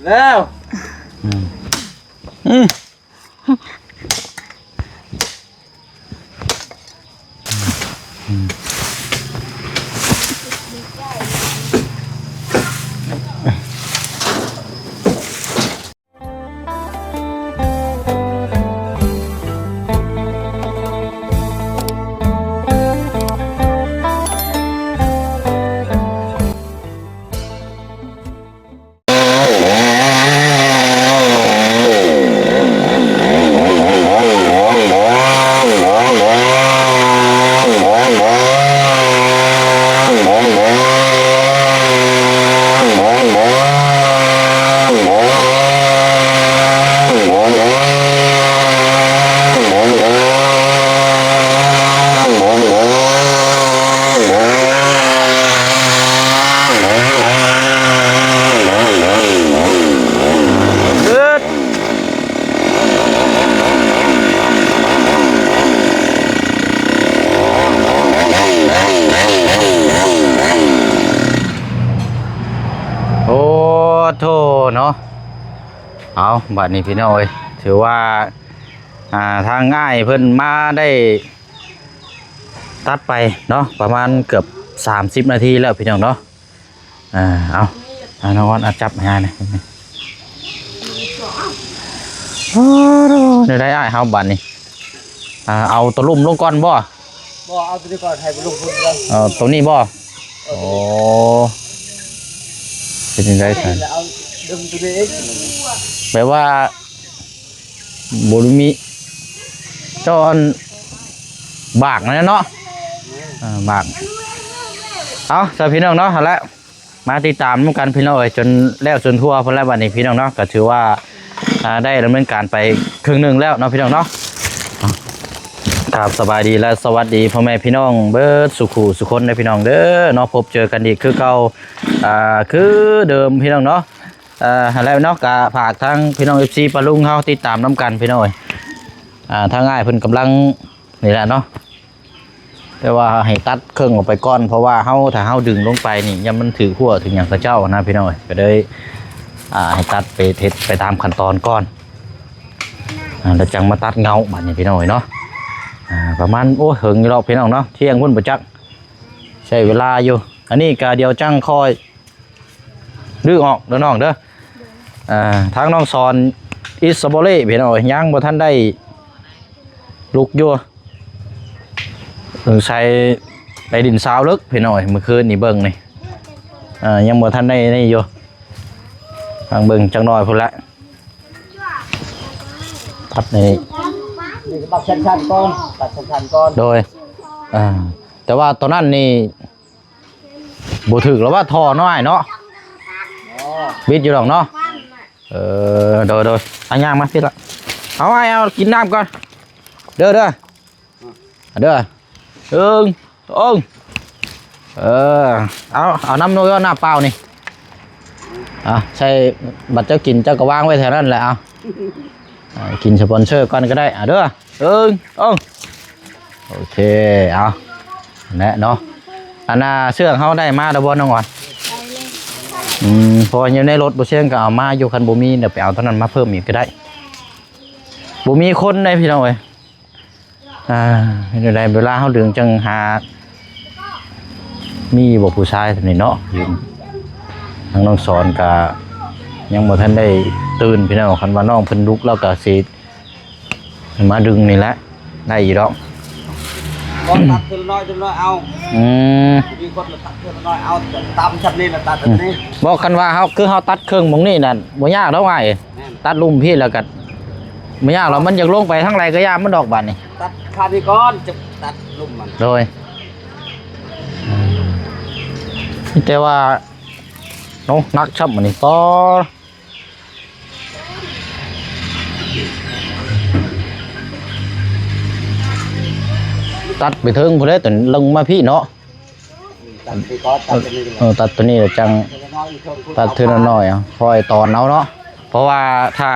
ແລ້ວ ອືມ ອືມ ອືມ. ໂອ້ໂທ້ເນາະ. ເອົາ ບາດນີ້ພີ່ນ້ອງເອີຍ ຖືວ່າ ອ່າ ທາງອ້າຍເພິ່ນມາໄດ້ຕັດໄປເນາະ ປະມານເກືອບສາມສິບນາທີແລ້ວພີ່ນ້ອງເນາະ. ອ່າ ເອົາ ອ່າ ນ້ອງອອນ ອ່າ ຈັບໃຫ້ອ້າຍແດ່. ໂອ້ ແນວໃດອ້າຍເຮົາບາດນີ້? ອ່າ ເອົາຕົວລຸ່ມລົງກ່ອນບໍ່? ບໍ່ ເອົາຕົວນີ້ກ່ອນ ໃຫ້ມັນລົງພຸ້ນກ່ອນ. ເອົາຕົວນີ້ບໍ່? ເອົາ ໂອ້ ຕົວນີ້ ເປັນຈັ່ງໃດຊັ້ນ? ເອົາດຶງຕົວນີ້ອີກ ແບບວ່າ ບໍ່ໄດ້ມີເຈາະອັນບາກນັ້ນແຫຼະເນາະ. ເອີ ບາກ. ເອົາ ຊະພີ່ນ້ອງເນາະ ຫັ້ນແຫຼະ ມາຕິດຕາມນຳກັນພີ່ນ້ອງເອີຍ ຈົນແລ້ວຈົນທົ່ວພຸ້ນແຫຼະ ບັດນີ້ພີ່ນ້ອງເນາະ. ກໍຖືວ່າ ອ່າ ໄດ້ດຳເນີນການໄປເຄິ່ງໜຶ່ງແລ້ວເນາະພີ່ນ້ອງເນາະ. ກາບສະບາຍດີ ແລະ ສະຫວັດດີພໍ່ແມ່ພີ່ນ້ອງເບິດສູ່ຄູ່ສູ່ຄົນເດີພີ່ນ້ອງເດີເນາະ. ພົບເຈີກັນອີກຄືເກົ່າ ອ່າ ຄືເດີມພີ່ນ້ອງເນາະ. ເອີ ຫັ້ນແຫຼະເນາະ ກະຝາກທາງພີ່ນ້ອງເອັຟຊີປ້າລຸງເຮົາຕິດຕາມນຳກັນພີ່ນ້ອງເອີຍ. ອ່າ ທາງອ້າຍເພິ່ນກຳລັງນີ້ແຫຼະເນາະ ແຕ່ວ່າໃຫ້ຕັດເຄິ່ງອອກໄປກ່ອນ ເພາະວ່າເຮົາ ຖ້າເຮົາດຶງລົງໄປນີ້ ຢ້ານມັນຖືກຫົວຖືກຫຍັງເຂົາເຈົ້ານະພີ່ນ້ອງເອີຍ. ກໍເລີຍ ອ່າ ໃຫ້ຕັດໄປເຮັດໄປຕາມຂັ້ນຕອນກ່ອນ ອ່າ ແລ້ວຈັ່ງມາຕັດເງົາບາດນີ້ພີ່ນ້ອງເອີຍເນາະ. ອ່າ ປະມານ ໂອ້ ເຫິງຢູ່ດອກພີ່ນ້ອງເນາະ ທ່ຽງພຸ້ນບໍ່ຈັກ ໃຊ້ເວລາຢູ່. ອັນນີ້ກະດຽວຈັ່ງຄ່ອຍ ດຶງອອກເດີນ້ອງເດີ. ອ່າ ທາງນ້ອງສອນອິດສະໂບເລພີ່ນ້ອງເອີຍ ຍັງບໍ່ທັນໄດ້ລຸກຢູ່ ສົງໄສໄປດິນຊາວເລິກພີ່ນ້ອງເອີຍ. ມື້ຄືນນີ້ເບິ່ງນີ້ ອ່າ ຍັງບໍ່ທັນໄດ້ນີ້ຢູ່ ທາງເບິ່ງຈັກໜ້ອຍພຸ້ນແຫຼະ. ຕັດນີ້ ນີ້ກໍຕັດສັ້ນໆກ່ອນ ຕັດສັ້ນໆກ່ອນ ໂດຍ ອ່າ ແຕ່ວ່າຕອນນັ້ນນີ້ ບໍ່ຖືກແລ້ວວ່າທໍ່ນ້ອຍເນາະ. ອໍ ບິດຢູ່ດອກເນາະ. ເອີ ໂດຍໆ ເອົາຍ່າງມາພີ້ລະ ເອົາ ອ້າຍ ເອົາກິນນ້ຳກ່ອນເດີ ເດີ ເດີ ໜຶ່ງ ສອງ ເອີ ເອົາ ເອົານ້ຳນົກ ເອົານ້ຳເປົ່ານີ້ ອ່າ ໃສ່ ບັດເຈົ້າກິນເຈົ້າກໍວາງໄວ້ແຖວນັ້ນແຫຼະ ເອົາ ອ່າ ກິນສະປອນເຊີກ່ອນກໍໄດ້ ອ່າ ເດີ ໜຶ່ງ ສອງ ໂອເຄ ເອົາ ແຫຼະເນາະ. ອັນນ່າ ເຊືອກເຮົາໄດ້ມາແລ້ວບໍ່ນ້ອງອອນ? ອືມ ເພາະວ່າຢູ່ໃນລົດບໍ່ຊຽງກໍເອົາມາຢູ່ ຄັນບໍ່ມີດຽວໄປເອົາຕົວນັ້ນມາເພີ່ມອີກກໍໄດ້. ບໍ່ມີຄົນໃດພີ່ນ້ອງເອີຍ ອ່າ ເປັນຈັ່ງໃດ ເວລາເຮົາດຶງຈັ່ງຫາ ມີຢູ່ບໍ່ຜູ້ຊາຍສ່ຳນີ້ເນາະ. ທາງນ້ອງສອນກະຍັງບໍ່ທັນໄດ້ຕື່ນພີ່ນ້ອງ ຄັນວ່ານ້ອງເພິ່ນລຸກລາວກະຊິມາດຶງນີ້ແຫຼະ ໄດ້ຢູ່ດອກ. ບໍ່ ຕັດເທື່ອລະໜ້ອຍເທື່ອລະໜ້ອຍເອົາ. ອືມ ມີຄົນລະຕັດເທື່ອລະໜ້ອຍເອົາ ຕາມຊ່ຳນີ້ລະຕັດ ອືມ ອັນນີ້. ບໍ່ ຄັນວ່າເຮົາ ຄືເຮົາຕັດເຄິ່ງໝ່ອງນີ້ນັ້ນ ບໍ່ຍາກດອກອ້າຍ. ແມ່ນ ຕັດລຸ່ມພີ້ແລ້ວກໍບໍ່ຍາກດອກ ມັນຢາກລົງໄປທາງໃດກໍຢ່າມັນດອກບາດນີ້. ຕັດຄານີ້ກ່ອນ ຈະຕັດລຸ່ມມັນ. ໂດຍ ມີແຕ່ວ່າ ໂອ້ ໜັກຊ້ຳອັນນີ້ ປໍ ຕັດໄປເທິງພຸ້ນແຫຼະ ຕົວນີ້ລົງມາພີ້ເນາະ. ຕັດພີ້ກ່ອນ ຕັດຕົວນີ້ ເອີ ຕັດຕົວນີ້ແລ້ວຈັ່ງຕັດເທື່ອລະໜ້ອຍ ຄ່ອຍຕອນເອົາເນາະ. ເພາະວ່າຖ້າ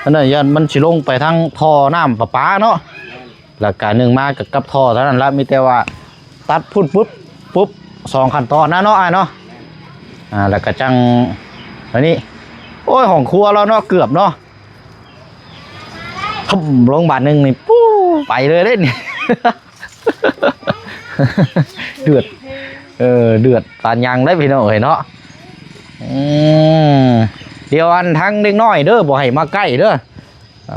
ອັນນັ້ນຢ້ານມັນຊິລົງໄປທາງທໍ່ນ້ຳປະປາເນາະ. ແມ່ນ ແລ້ວກະໜຶ່ງມາກັບທໍ່ເທົ່ານັ້ນລະ ມີແຕ່ວ່າຕັດພຸ້ນປຸບ ປຸບ ສອງຂັ້ນຕອນນະເນາະອ້າຍເນາະ. ແມ່ນ ອ່າ ແລ້ວກະຈັ່ງ ອັນນີ້ ໂອ້ ໂອ້ຍ ຫ້ອງຄົວລາວເນາະ ເກືອບເນາະ ທຸ່ມລົງບາດໜຶ່ງນີ້ ປູ້ ໄປເລີຍເດ້ນີ້ ເດືອດ ເອີ ເດືອດຕານຍັງເດ້ພີ່ນ້ອງເອີຍເນາະ. ອືມ ດຽວອັນທາງເດັກນ້ອຍເດີ ບໍ່ໃຫ້ມາໃກ້ເດີ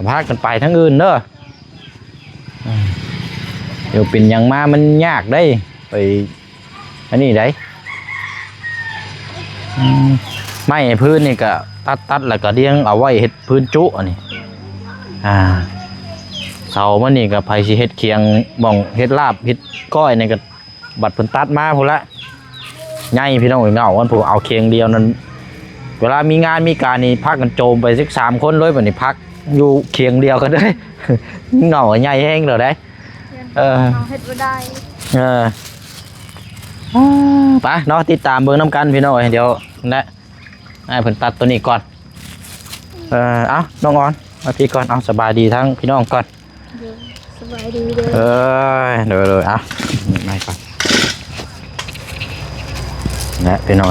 ພາກັນໄປທາງອື່ນເດີ. ອືມ ດຽວເປັນຫຍັງມາມັນຍາກເດ້ ໄປ ອັນນີ້ໃດ໋. ອືມ ໄມ້ພື້ນນີ້ກະຕັດ ຕັດແລ້ວກະລຽງເອົາໄວ້ເຮັດພື້ນຈຸ ອັນນີ້ ອ່າ ເສົາມັນນີ້ກະໃຜຊິເຮັດຄຽງ ໝ່ອງເຮັດລາບເຮັດກ້ອຍນີ້ກະ ບັດເພິ່ນຕັດມາພຸ້ນລະ ໃຫຍ່ພີ່ນ້ອງເອີຍ. ເຫງົ້າອັນຜູ້ເອົາຄຽງດຽວນັ້ນ ເວລາມີງານມີການນີ້ ພາກັນໂຈມໄປສິບສາມຄົນເລີຍ ບັດນີ້ພັກຢູ່ຄຽງດຽວກັນເລີຍ ເຫງົ້າໃຫຍ່ແຮງເລີຍເດ້. ເອີ ເຮົາເຮັດບໍ່ໄດ້ ເອີ ໄປເນາະ ຕິດຕາມເບິ່ງນຳກັນພີ່ນ້ອງເອີຍ. ດຽວນັ້ນແຫຼະ ໃຫ້ເພິ່ນຕັດໂຕນີ້ກ່ອນ. ເອີ ເອົາ ນ້ອງອອນ ມາພີ້ກ່ອນ ເອົາ ສະບາຍດີທັງພີ່ນ້ອງກ່ອນ. ໂດຍ ສະບາຍດີເດີ. ເອີຍ ໂດຍໆ ເອົາ ໄປກ່ອນ ແລະ ພີ່ນ້ອງ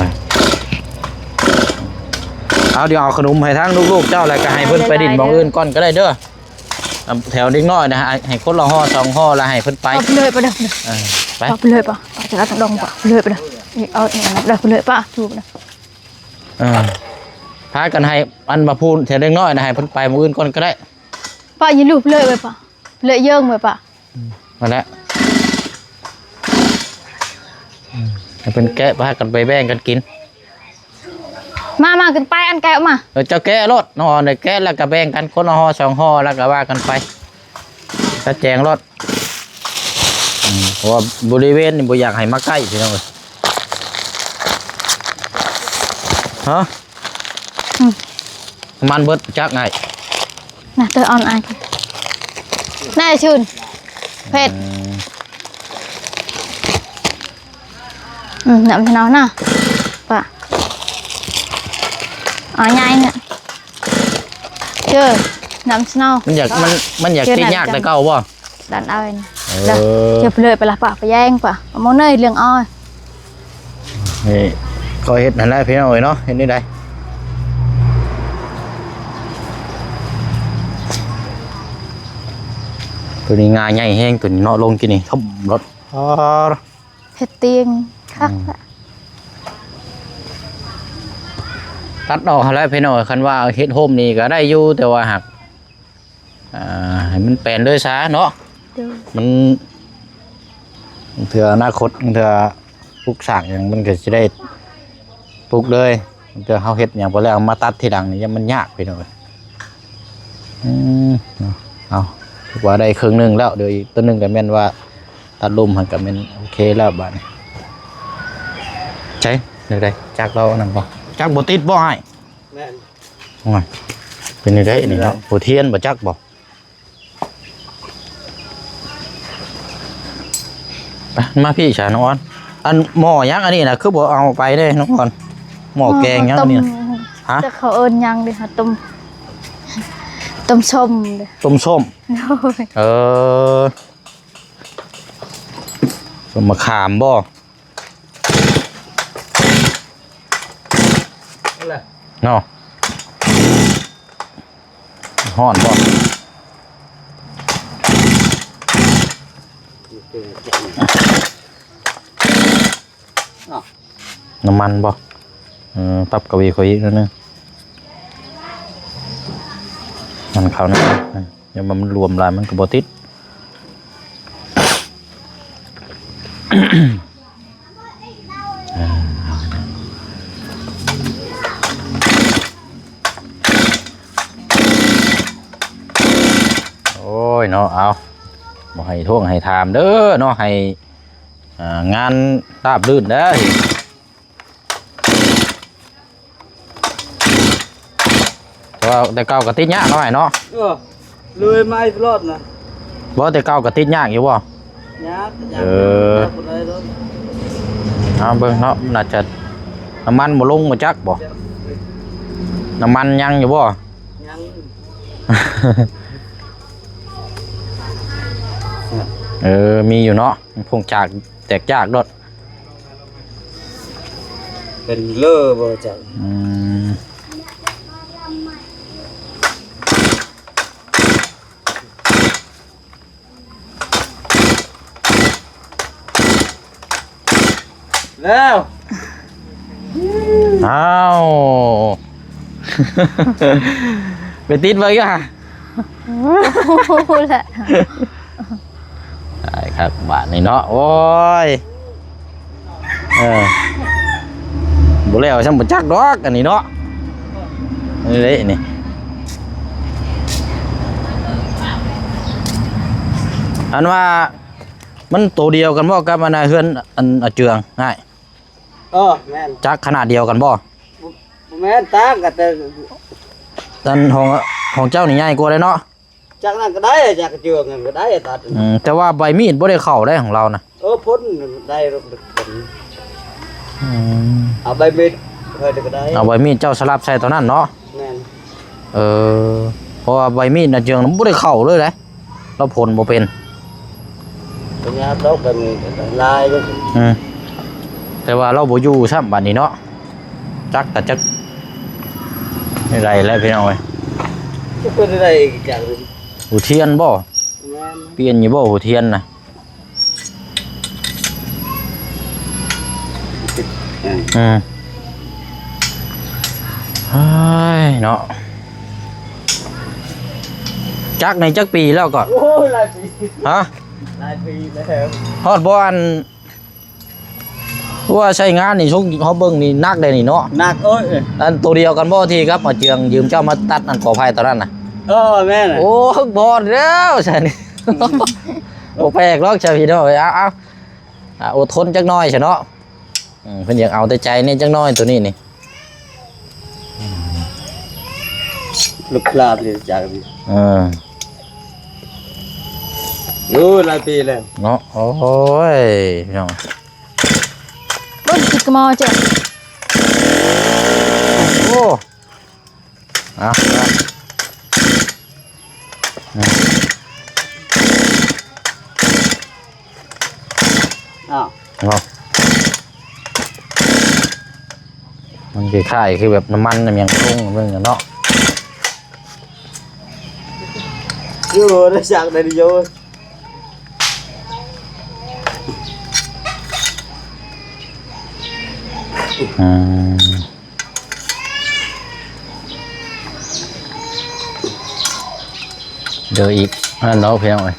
ເອົາ ດຽວເອົາຂະໜົມໃຫ້ທາງລູກໆເຈົ້າ ແລ້ວກະໃຫ້ເພິ່ນໄປຫຼິ້ນໝ່ອງອື່ນກ່ອນກະໄດ້ເດີ. ແຖວເດັກນ້ອຍນະ ໃຫ້ ໃຫ້ຄົນລະຫໍ່ສອງຫໍ່ ແລ້ວໃຫ້ເພິ່ນໄປ ເອົາໄປເລີຍ ໄປເດີ ເອີ ໄປ ເອົາໄປເລີຍປະ ປະຈະລັດດອງປະ ໄປເລີຍປະເດີ ເອົານີ້ນະ ໄປເລີຍປະ ຖືກປະເດີ. ເອີ ພາກັນໃຫ້ອັນມາພູນແຖວເດັກນ້ອຍນະ ໃຫ້ເພິ່ນໄປໝ່ອງອື່ນກ່ອນກະໄດ້. ປະ ຢ່າລູບເລີຍໄວ້ປະ ເລີຍເຢິງໄວ້ປະ. ອືມ ນັ້ນແຫຼະ ອືມ ໃຫ້ເພິ່ນແກະ ພາກັນໄປແບ່ງກັນກິນ. ມາ ມາ ຂຶ້ນໄປ ອັນແກະອອກມາ. ເອີ ເຈົ້າແກະໂລດ ນ້ອງອອນ ແກະແລ້ວກະແບ່ງກັນຄົນລະຫໍ່ສອງຫໍ່ ແລ້ວກະວ່າກັນໄປ ຈະແຈງໂລດ. ອືມ ເພາະວ່າບໍລິເວນນີ້ບໍ່ຢາກໃຫ້ມາໃກ້ພີ່ນ້ອງເອີຍ. ຮະ ອືມ ນ້ຳມັນເບິດຈັກໄອ້ ນະ ເຕີອອນໄອ້ ນາຍຊືນ ເຜັດ ອືມ ອືມ ນ້ຳສະເນົານະ ປະ ເອົາໃຫຍ່ນະ ເຈີ ນ້ຳສະເນົາ ມັນຢາກ ມັນ ມັນຢາກຕິດຍາກແຕ່ເກົ່າບໍ່? ດັນເອົາ ເອີ ເດີ ຈະເລີຍໄປລະປະ ໄປແຍ່ງປະ ເອົາໝົດເລີຍເລື່ອງອ້ອຍ. ນີ້ ເຂົາເຮັດຫັ້ນແຫຼະພີ່ນ້ອງເອີຍເນາະ ເຮັດແນວໃດ ໂຕນີ້ງາໃຫຍ່ແຮງ ໂຕນີ້ເນາະ ລົງກີ້ນີ້ ຖົມລົດ ເຮັດຕຽງຄັກ ອືມ ລະ ຕັດອອກຫັ້ນແຫຼະພີ່ນ້ອງເອີຍ. ຄັນວ່າເຮັດໂຮມນີ້ກະໄດ້ຢູ່ ແຕ່ວ່າຫາກ ອ່າ ໃຫ້ມັນແປນເລີຍຊະເນາະ ໂດຍ ມັນ ເທື່ອອະນາຄົດ ເທື່ອປຸກສ້າງຫຍັງ ມັນກະຊິໄດ້ປຸກເລີຍ ເທື່ອເຮົາເຮັດຫຍັງໄປແລ້ວ ເອົາມາຕັດທີຫຼັງນີ້ ຢ້ານມັນຍາກພີ່ນ້ອງເອີຍ. ອືມ ເອົາ ຖືວ່າໄດ້ເຄິ່ງໜຶ່ງແລ້ວ ດຽວອີກໂຕໜຶ່ງກະແມ່ນວ່າຕັດລຸ່ມຫັ້ນກະແມ່ນໂອເຄແລ້ວບາດນີ້. ໃສ ແນວໃດ ຈັກລາວອັນນັ້ນບໍ່? ຈັກບໍ່ຕິດບໍ່ອ້າຍ? ແມ່ນ ໂອ້ຍ ເປັນຈັ່ງໃດນີ້ເນາະ ຫົວທຽນບໍ່ຈັກບໍ່? ໄປ ມາພີ້ຊະນ້ອງອອນ ອັນໝໍ້ຫຍັງອັນນີ້ນະ ຄືບໍ່ເອົາໄປເດ້ນ້ອງອອນ? ໝໍ້ແກງຫຍັງອັນນີ້ນະ? ຮະ ຈັກເຂົາເອີ້ນຫຍັງເດ ຕົ້ມ ຕົ້ມສົ້ມເດ ຕົ້ມສົ້ມ ໂດຍ ເອີ ສົ້ມມະຂາມບໍ່? ເນາະ ຮ້ອນບໍ່? ນ້ຳມັນບໍ່? ເອີ ປັບກະຫວີເຂົາອີກໜ້ອຍໜຶ່ງ ມັນເຂົ້າໜ້ອຍໜຶ່ງ ເອີ ຢ້ານວ່າມັນລວມຫຼາຍມັນກະບໍ່ຕິດ. ໂອ້ຍເນາະ ເອົາ ບໍ່ໃຫ້ທວງໃຫ້ຖາມເດີເນາະ ໃຫ້ ອ່າ ງານລາບລື່ນເດີ. ແຕ່ວ່າແຕ່ເກົ່າກະຕິດຍາກເນາະອ້າຍເນາະ ເອີ ເລີຍມາອີກລອດນະ ບໍ່ ແຕ່ເກົ່າກະຕິດຍາກຢູ່ບໍ່? ຍາກ ຍາກ ເອີ ຍາກບໍ່ໄດ້ດອກ ເອົາເບິ່ງເນາະ ໜ້າຈະນ້ຳມັນບໍ່ລົງບໍ່ຈັກບໍ່ ນ້ຳມັນຍັງຢູ່ບໍ່? ຍັງ ເອີ ມີຢູ່ເນາະ ພວງຈາກແຕກຈາກໂລດ ເປັນເລີບໍ່ຈັກ ອືມ. ແລ້ວ ອ້າວ ໄປຕິດໄວ້ກະ ໂອ້ໂຫ ລະ ຕາຍຄັກບາດນີ້ເນາະ ໂອ້ຍ ເອີ ບໍ່ແລ້ວຊ້ຳບໍ່ຈັກດອກອັນນີ້ເນາະ ນີ້ເດ້ນີ້ ອັນວ່າ ມັນໂຕດຽວກັນບໍ່ກັບອັນນະ ເຮືອນອັນອາເຈືອງອ້າຍ? ເອີ ແມ່ນ. ຈັກຂະໜາດດຽວກັນບໍ່? ບໍ່ ບໍ່ແມ່ນ ຕ່າງກັນແຕ່ ອັນຂອງ ຂອງເຈົ້ານີ້ໃຫຍ່ກວ່າເດ້ເນາະ. ຈັກນັ້ນກະໄດ້ ຈັກເຈືອງນັ້ນກະໄດ້ຕັດ. ອືມ ແຕ່ວ່າໃບມີດບໍ່ໄດ້ເຂົ້າໄດ໋ຂອງລາວນະ. ເອີ ພົ້ນໄດ້ ອືມ ເອົາໃບມີດເຮົາກະໄດ້ ເອົາໃບມີດເຈົ້າສະຫຼັບໃສ່ຕົວນັ້ນເນາະ. ແມ່ນ. ເອີ ເພາະວ່າໃບມີດນະ ເຈືອງນະບໍ່ໄດ້ເຂົ້າເລີຍເດ້ ລາວພົ້ນບໍ່ເປັນ ເປັນຍາຕົກກັນຫຼາຍຢູ່. ອືມ ແຕ່ວ່າລາວບໍ່ຢູ່ຊ້ຳບາດນີ້ເນາະ ຈັກກະຈັກ ໄດ້ແລ້ວພີ່ນ້ອງເອີຍ ຈະເປັນໄດ້ອີກຢ່າງໜຶ່ງ ຫູທຽນບໍ່? ແມ່ນ. ປ່ຽນຢູ່ບໍ່ຫູທຽນນະ? ອືມ ເຮີ້ຍເນາະ ຈັກໃນຈັກປີແລ້ວກໍ? ໂອ້ຍ ຫຼາຍປີ ຮະ? ຫຼາຍປີແລ້ວ. ຮອດບໍ່ ອັນ ວ່າໃຊ້ງານນີ້ ຊຸກເຮົາເບິ່ງນີ້ໜັກເດ້ນີ້ເນາະ ໜັກ. ໂອ້ຍ ອັນໂຕດຽວກັນບໍ່ທີ່ກັບອາເຈືອງຢືມເຈົ້າມາຕັດອັນກໍໄຜ່ຕອນນັ້ນນະ? ເອີ ແມ່ນ. ໂອ້ ບໍ່ແລ້ວຊັ້ນ ບໍ່ແປກດອກຊະພີ່ນ້ອງເອີຍ. ເອົາ ເອົາ ອ່າ ອົດທົນຈັກໜ້ອຍຊະເນາະ. ອືມ ເພິ່ນຢາກເອົາແຕ່ໃຈແດ່ຈັກໜ້ອຍໂຕນີ້ນີ້ ລູກຫຼານນີ້ຈັກ. ເອີ ໂອ້ ຫຼາຍປີແລ້ວເນາະ. ໂອ້ຍ ພີ່ນ້ອງ ເບິ່ງຕິດກະໝໍ້ເຈົ້າ. ໂອ້ ອ່ະ ອ່ະ ອ້າວ ເນາະ ມັນຄ້າຍໆຄືແບບນ້ຳມັນນ້ຳຫຍັງລົງເບິ່ງເນາະ. ຢູ່ໄດ້ຈັກໄດ້ຢູ່ ອືມ. ເດີອີກ ອັນນັ້ນເນາະ ພີ່ນ້ອງເອີຍ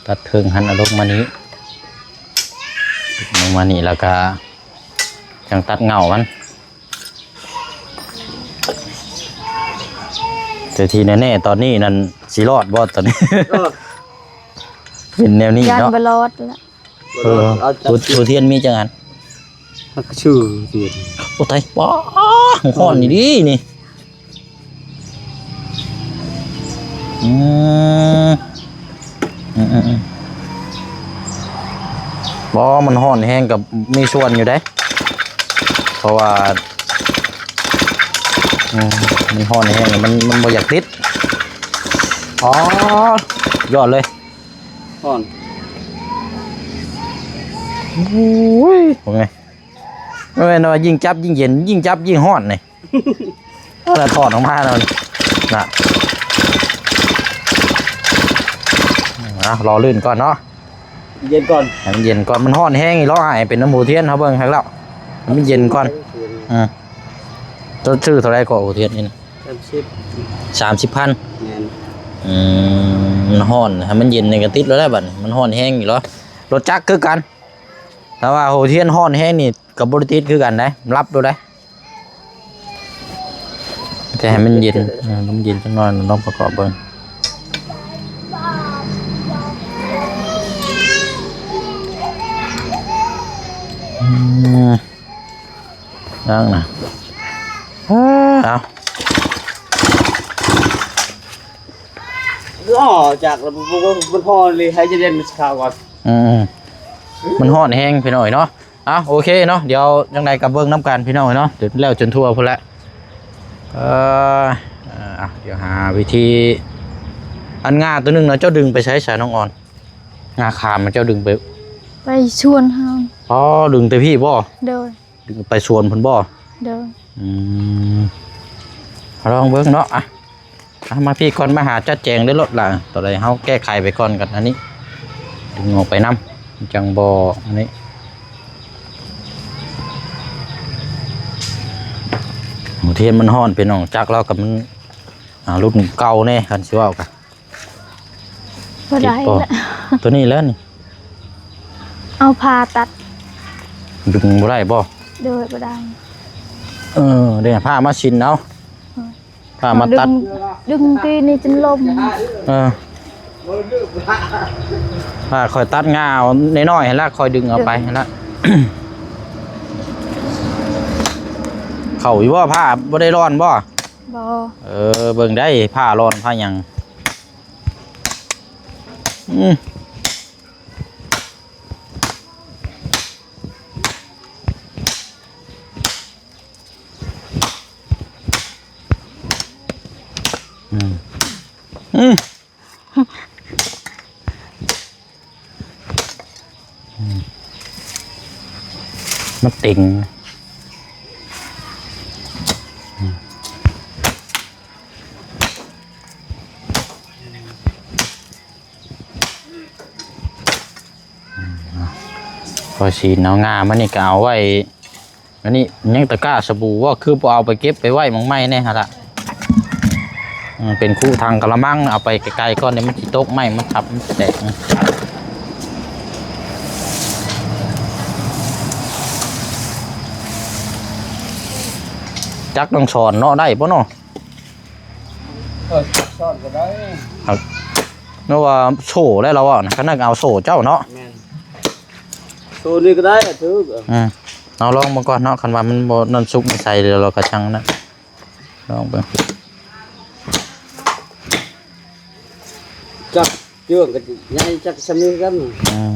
ຕັດເຄິ່ງຫັ້ນ ເອົາລົງມານີ້ ລົງມານີ້ ແລ້ວກະຈັ່ງຕັດເຫງົ້າມັນ. ແຕ່ທີ່ແນ່ໆ ຕອນນີ້ນັ້ນ ຊິລອດບໍ່ຕອນນີ້? ເອີ ເປັນແນວນີ້ເນາະ ຢ້ານບໍ່ລອດລະ. ເອີ ເອົາ ເອົາ ຫົວ ຫົວທຽນມີຈັກອັນ? ມັນກະຊື່ທຽນ. ໂອ້ ຕາຍ ວ້າ ຮ້ອນອີ່ຫຼີນີ້. ອືມ ອືມໆໆ ບໍ່ ມັນຮ້ອນແຮງກະມີສ່ວນຢູ່ເດ້ ເພາະວ່າ ອືມ ມັນຮ້ອນແຮງ ມັນ ມັນບໍ່ຢາກຕິດ. ອໍ ຍອດເລີຍ. ຮ້ອນ ໂອ້ຍ ເບິ່ງແມ່ ບໍ່ແມ່ນວ່າຍິ່ງຈັບຍິ່ງເຢັນ ຍິ່ງຈັບຍິ່ງຮ້ອນນີ້ ເອົາລະ ຖອດອອກມາແລ້ວນະ. ອ່ະ ລໍລື່ນກ່ອນເນາະ ເຢັນກ່ອນ ໃຫ້ມັນເຢັນກ່ອນ. ມັນຮ້ອນແຮງອີ່ຫຼໍ ອ້າຍ ເປັນນ້ຳຫົວທຽນເຮົາເບິ່ງຄັກແລ້ວ ໃຫ້ມັນເຢັນກ່ອນ. ອືມ ເຈົ້າຊື້ເທົ່າໃດເກາະຫົວທຽນນີ້ນະ? ສາມສິບ ສາມສິບພັນ. ແມ່ນ. ອືມ ມັນຮ້ອນ ໃຫ້ມັນເຢັນນີ້ກະຕິດແລ້ວແຫຼະບາດນີ້ ມັນຮ້ອນແຮງອີ່ຫຼໍ. ລົດຈັກຄືກັນ ຖ້າວ່າຫົວທຽນຮ້ອນແຮງນີ້ກະບໍ່ໄດ້ຕິດຄືກັນໃດ໋ ມັນລັບໂລດໃດ໋. ແຕ່ໃຫ້ມັນເຢັນ ເອີ ໃຫ້ມັນເຢັນຈັກໜ້ອຍ ລອງປະກອບເບິ່ງ. ອືມ ຍັງນະ ເອີ ເອົາ ອໍ ຈາກ ມັນພໍເລີຍ ໃຫ້ເຢັນໆ ມັນສະຂາວກ່ອນ. ອືມ ມັນຮ້ອນແຮງພີ່ນ້ອງເນາະ. ເອົາ ໂອເຄເນາະ ດຽວຈັ່ງໃດກະເບິ່ງນຳກັນພີ່ນ້ອງເນາະ ຈົນແລ້ວຈົນທົ່ວພຸ້ນແຫຼະ. ເອີ ເອົາ ດຽວຫາວິທີ ອັນງ່າໂຕໜຶ່ງນະ ເຈົ້າດຶງໄປໃສສາ ນ້ອງອອນ? ງ່າຂາມນະ ເຈົ້າດຶງໄປ ໄປສວນເຮົາ. ອໍ ດຶງແຕ່ພີ້ບໍ່? ໂດຍ. ດຶງໄປສວນພຸ້ນບໍ່? ໂດຍ. ອືມ ລອງເບິ່ງເນາະ. ອ່ະ ອ່ະ ມາພີ້ກ່ອນ ມາຫາຈັດແຈງເດີລົດລະ ໂຕໃດເຮົາແກ້ໄຂໄປກ່ອນກັນ ອັນນີ້ດຶງອອກໄປນຳ ມັນຈັ່ງບໍ່ອັນນີ້. ເທຍນມັນຮ້ອນ ພີ່ນ້ອງ ຈັກລາວກໍມັນ ອ່າ ລຸ້ນເກົ່າແດ່ ຄັນຊິເວົ້າກໍ ບໍ່ໄດ້ ຕິດບໍ່ ລະ ຕົວນີ້ແຫຼະນີ້ ເອົາຜ້າຕັດ ດຶງບໍ່ໄດ້ບໍ່? ໂດຍ ບໍ່ໄດ້ ເອີ ເດ້ ຜ້າມາຊິນເອົາ ເອີ ຜ້າມາຕັດ ດຶງ ດຶງຕີນີ້ຈົນລົ້ມ ເອີ ຜ້າຂ້ອຍຕັດງ່າເອົານ້ອຍໆຫັ້ນລະ ຂ້ອຍດຶງເອົາໄປຫັ້ນລະ ເຂົ້າຢູ່ບໍ່? ຜ້າບໍ່ໄດ້ຮ້ອນບໍ່? ບໍ່ ເອີ ເບິ່ງໄດ້ ຜ້າຮ້ອນຜ້າຫຍັງ ອືມ ອືມ ອືມ ອືມ ມັນເຕັງ ອືມ ຂ້ອຍຊິເອົາງ່າມັນນີ້ກໍເອົາໄວ້ ອັນນີ້ຍັງຕະກ້າສະບູບໍ່? ຄືບໍ່ເອົາໄປເກັບໄປໄວ້ໝ່ອງໃໝ່ແດ່ຫັ້ນລະ ເປັນຄຸຖັງກະລະມັງ ເອົາໄປໄກໆກ່ອນ ດຽວມັນຊິຕົກໄມ້ ມັນທັບ ມັນຊິແຕກ ຈັກຕ້ອງສອນເນາະ ໄດ້ບໍ່ເນາະ? ເອີ ສອນກໍໄດ້ ເນາະວ່າໂສ້ແລ້ວລາວເວົ້ານະ ຄັນນັ້ນກໍເອົາໂສ້ເຈົ້າເນາະ ແມ່ນ ໂຊນີ້ກໍໄດ້ ຖືກ ເອີ ເອົາລອງເບິ່ງກ່ອນເນາະ ຄັນວ່າມັນບໍ່ນັ້ນ ສຸກໃສ່ແລ້ວ ລາວກໍຈັ່ງນັ້ນ ລອງເບິ່ງ ຈັກເຈື່ອງກໍໃຫຍ່ ຈັກສ່ຳນີ້ຄືກັນ ອືມ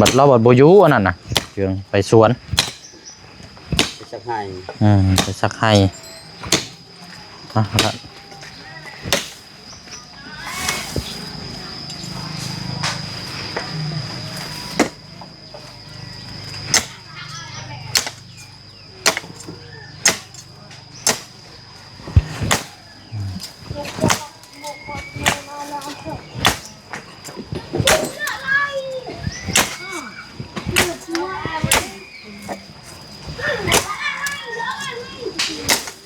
ບັດລາວບັດບໍ່ຢູ່ອັນນັ້ນນະ ເຈື່ອງໄປສວນ ໄປສັກໄຮ່ ເອີ ໄປສັກໄຮ່ ອ່ະ ລະ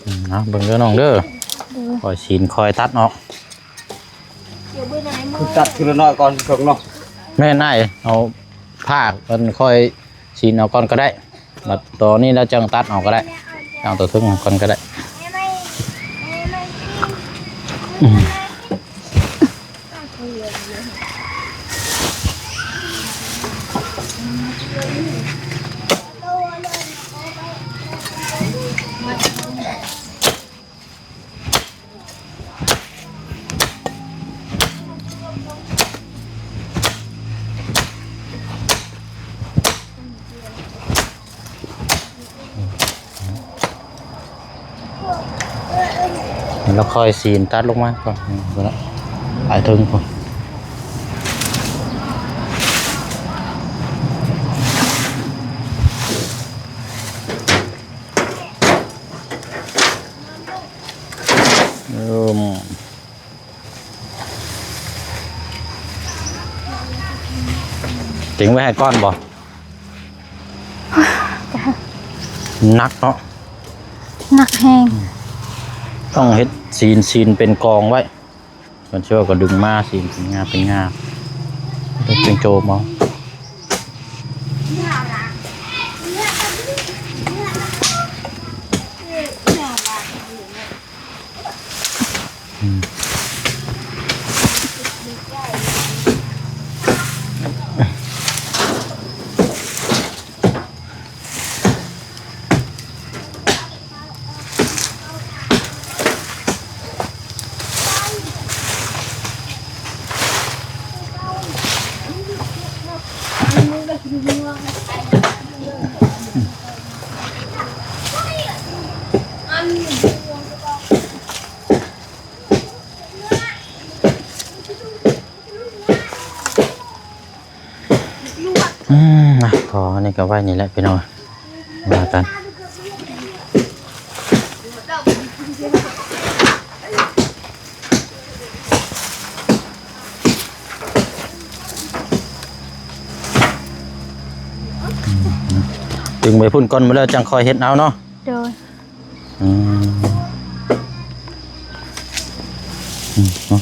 ອືມ ເອົາເບິ່ງເດີນ້ອງເດີ ໂດຍ ຂ້ອຍຊີ້ນ ຂ້ອຍຕັດເນາະ ຄືຕັດທີລະໜ້ອຍກ່ອນເຖິງເນາະ ແມ່ນອ້າຍ ເອົາຜ້າກ່ອນ ຄ່ອຍຊີ້ນເອົາກ່ອນກໍໄດ້ ບັດຕອນນີ້ແລ້ວຈັ່ງຕັດເອົາກໍໄດ້ ເອົາຕົວເທິງກ່ອນກໍໄດ້ ອືມ. ແລ້ວຄ່ອຍຊີ້ນຕັດລົງມາກ່ອນ ອືມ ພຸ້ນລະ ປາຍເທິງພຸ້ນ. ເອີ ເຕັງໄວ້ໃຫ້ກ່ອນບໍ່? ໜັກເນາະ ໜັກແຮງ ອືມ ຕ້ອງເຮັດຊີ້ນ ຊີ້ນເປັນກອງໄວ້. ມັນຊິວ່າກໍດຶງມາຊິເປັນງາ ເປັນງາ ເປັນໂຈມເອົາ ອືມ. ອືມ ນະ ພໍ ອັນນີ້ກໍໄວ້ນີ້ແຫຼະພີ່ນ້ອງ ວ່າກັນ ດຶງໄປພຸ້ນກ່ອນ ມື້ແລ້ວຈັ່ງຄ່ອຍເຮັດເອົາເນາະ ໂດຍ. ອືມ ອືມ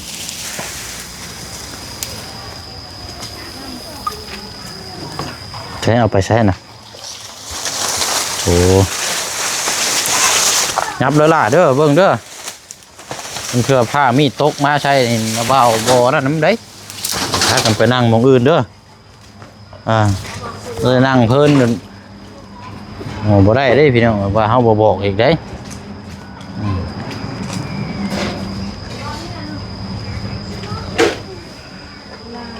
ໃຊ້ເອົາໄປໃຊ້ນະ. ໂອ້ ຫຍັບເດີຫຼ້າເດີ ເບິ່ງເດີ ມັນເທື່ອຜ້າມີດຕົກມາໃສ່ນີ້ ລະບ່າວບໍ່ນັ້ນນຳໃດ. ພາກັນໄປນັ່ງໝ່ອງອື່ນເດີ. ອ່າ ເລີຍນັ່ງເພີນ ໂອ້ ບໍ່ໄດ້ເດ້ພີ່ນ້ອງ ວ່າເຮົາບໍ່ບອກອີກເດ້. ອື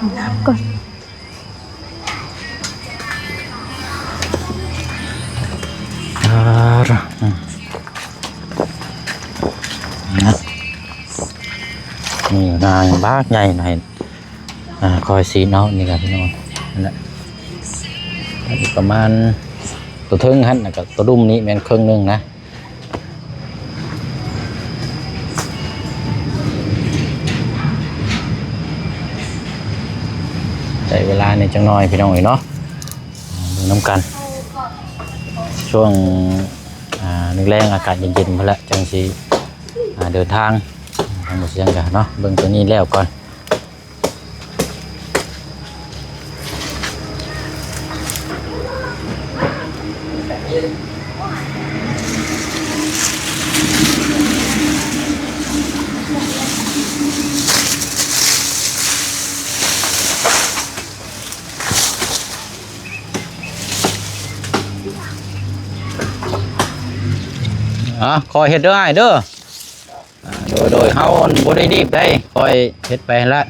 ມ ນ້ຳກ່ອນ. ອ່າ ອືມ ນະ ນີ້ນາບັກໃຫຍ່ນະ ໃຫ້ ອ່າ ຄອຍສີດເອົານີ້ກະພີ່ນ້ອງ ນັ້ນແຫຼະ ປະມານຕົວເທິງຫັ້ນ ແລ້ວກະຕົວລຸ່ມນີ້ແມ່ນເຄິ່ງໜຶ່ງນະ. ໃຊ້ເວລານີ້ຈັກໜ້ອຍພີ່ນ້ອງເອີຍເນາະ ເບິ່ງນຳກັນ ຊ່ວງ ອ່າ ແລງໆ ອາກາດເຢັນໆ ພຸ້ນແຫຼະ ຈັ່ງຊິ ອ່າ ເດີນທາງ ທາງບໍ່ສຽງກະເນາະ ເບິ່ງຕົວນີ້ແລ້ວກ່ອນ. ອ່າ ຄອຍເຮັດເດີອ້າຍເດີ. ອ່າ ໂດຍ ໂດຍ ເຮົາບໍ່ໄດ້ລີບໃດ ຄ່ອຍເຮັດໄປຫັ້ນລະ.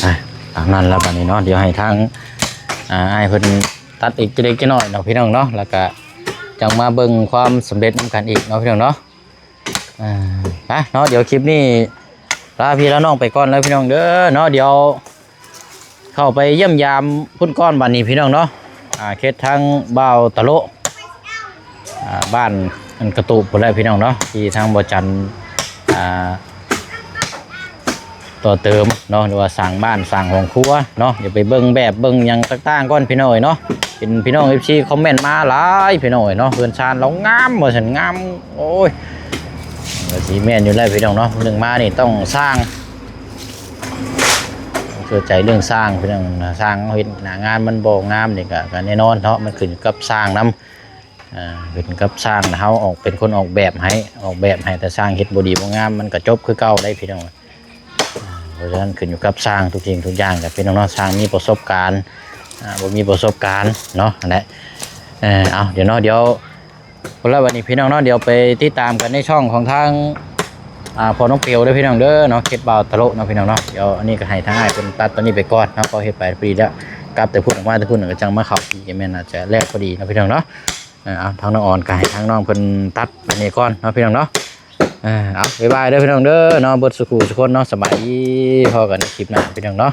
ອ່ະ ຕາມນັ້ນລະບາດນີ້ເນາະ ດຽວໃຫ້ທາງ ອ່າ ອ້າຍເພິ່ນຕັດອີກຈັກເລັກຈັກນ້ອຍເນາະພີ່ນ້ອງເນາະ ແລ້ວກະຈັ່ງມາເບິ່ງຄວາມສຳເລັດນຳກັນອີກເນາະພີ່ນ້ອງເນາະ. ອ່າ ໄປເນາະ ດຽວຄລິບນີ້ລາພີ່ລານ້ອງໄປກ່ອນເດີພີ່ນ້ອງເດີເນາະ ດຽວເຂົ້າໄປຢ້ຽມຢາມພຸ້ນກ່ອນບາດນີ້ພີ່ນ້ອງເນາະ. ອ່າ ເຂດທາງບ່າວຕະໂລ ອ່າ ບ້ານອັນກະຕູບພຸ້ນແຫຼະພີ່ນ້ອງເນາະ ທີ່ທາງບໍ່ຈັນ ອ່າ ຕໍ່ເຕີມເນາະ ຫຼືວ່າສ້າງບ້ານສ້າງຫ້ອງຄົວເນາະ. ດຽວໄປເບິ່ງແບບເບິ່ງຫຍັງຕ່າງໆກ່ອນພີ່ນ້ອງເອີຍເນາະ. ເຫັນພີ່ນ້ອງເອັຟຊີຄອມເມັນມາຫຼາຍພີ່ນ້ອງເອີຍເນາະ ເຮືອນຊານລາວງາມວ່າຊັ້ນ ງາມ ໂອ້ຍ ກະຊິແມ່ນຢູ່ແລ້ວພີ່ນ້ອງເນາະ. ເລື່ອງມານີ້ຕ້ອງສ້າງ ເຊື່ອໃຈເລື່ອງສ້າງພີ່ນ້ອງນະ. ຊ່າງເຮົາເຮັດໜ້າງານມັນບໍ່ງາມນີ້ກະ ກະແນ່ນອນເນາະ ມັນຂຶ້ນກັບຊ່າງນຳ. ອ່າ ເປັນກັບຊ່າງ ເຮົາອອກ ເປັນຄົນອອກແບບໃຫ້ ອອກແບບໃຫ້ ແຕ່ຊ່າງເຮັດບໍ່ດີບໍ່ງາມ ມັນກະຈົບຄືເກົ່າໄດ໋ພີ່ນ້ອງ. ອ່າ ເພາະສະນັ້ນຂຶ້ນຢູ່ກັບຊ່າງທຸກສິ່ງທຸກຢ່າງ ກະພີ່ນ້ອງເນາະ ຊ່າງມີປະສົບການ ອ່າ ບໍ່ມີປະສົບການເນາະ ຫັ້ນແຫຼະ. ເອີ ເອົາ ດຽວເນາະ ດຽວພຸ້ນລະ ບັດນີ້ພີ່ນ້ອງເນາະ ດຽວໄປຕິດຕາມກັນໃນຊ່ອງຂອງທາງ ອ່າ ພໍ່ນ້ອງເປວເດີພີ່ນ້ອງເດີເນາະ ເຂດບ່າວຕະໂລເນາະພີ່ນ້ອງເນາະ. ດຽວອັນນີ້ກະໃຫ້ທາງອ້າຍເພິ່ນຕັດຕົວນີ້ໄປກ່ອນເນາະ ເພາະເຮັດໄປພໍດີແລ້ວ ກັບແຕ່ພຸ້ນອອກມາແຕ່ພຸ້ນກະຈັ່ງມາເຂົ້າ ທີ່ແມ່ນອາດຈະແລກພໍດີເນາະພີ່ນ້ອງເນາະ. ເອີ ເອົາ ທາງນ້ອງອອນກະໃຫ້ທາງນ້ອງເພິ່ນຕັດອັນນີ້ກ່ອນເນາະພີ່ນ້ອງເນາະ. ເອີ ເອົາ ບາຍບາຍເດີພີ່ນ້ອງເດີເນາະ ເບິດສູ່ຄູ່ສູ່ຄົນເນາະ ສະບາຍດີ ພໍ້ກັນຄລິບໜ້າພີ່ນ້ອງເນາະ.